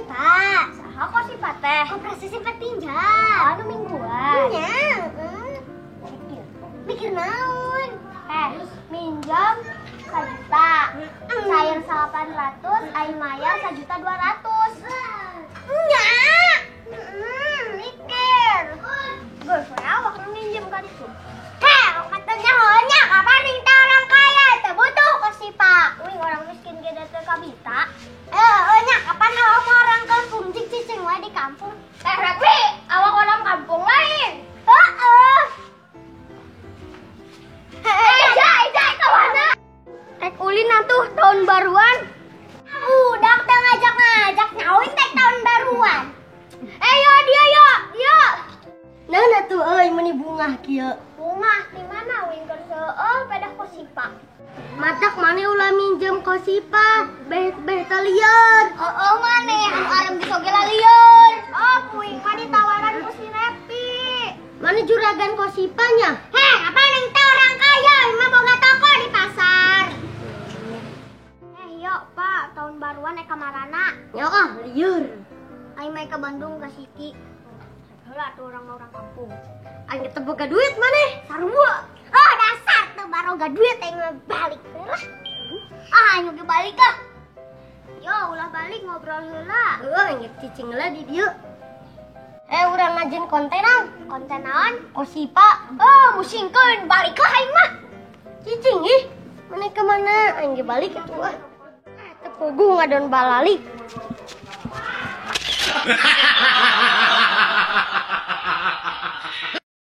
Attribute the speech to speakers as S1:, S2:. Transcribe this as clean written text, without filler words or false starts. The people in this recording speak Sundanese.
S1: Kosipa.
S2: Saha Kosipa teh?
S1: Koperasi simpan pinjam.
S2: Anu mingguan.
S1: Nya,
S2: Mikir.
S1: Mikir naon?
S2: Minjam 1 juta. Cair 800, ai mayar 1.200.000.
S1: Nya. Mikir.
S2: Geus we awak nu minjem ka ditu.
S1: Heh, katanya honya kapan teh orang kaya teu butuh Kosipa.
S2: Uing orang miskin ge teu kabita.
S1: Eh, nya kapan awak mah orang kampung cing cicing wae di kampung.
S2: Teh Repi, awak orang kampung lain.
S1: Heeh.
S2: Eh, jai, jai, kawana. Rek ulin atuh tahun baruan.
S1: Udah teu ngajak-ngajak nyawin teh tahun baruan.
S2: Eh, yo dia yo, dia.
S1: Nah, tuh euy meuni bungah kieu.
S2: Bungah di mana uing keur seueuh pedah Kosipa.
S1: Matak maneh ulah minjem Kosipa, beh beh teh lieur.
S2: Oh, maneh anu arem geus oge lieur. Oh, uing mah ditawaran ku si Repi.
S1: Maneh juragan Kosipa nya? Heh, apa ning teh orang kaya, mah boga toko di pasar.
S2: Eh, yo, Pak, tahun baruan ka marana.
S1: Ya ah, lieur.
S2: Aing mah ka Bandung ka Siki. Heula atuh orang-orang kampung.
S1: Aing teu boga duit maneh.
S2: Sarua.
S1: Oh, dasar teu baroga duit aing mah balik lah.
S2: Ah, aing oge balik ah. Yo, ulah balik ngobrol heula.
S1: Heuh, aing cicing heula di dieu. Eh, urang ngajieun konten ang.
S2: Konten naon?
S1: Kosipa.
S2: Oh, musingkeun balik lah aing mah.
S1: Cicing ih. Maneh ka mana? Aing ge balik atuh ah. Ah, teu puguh ngadon balalik.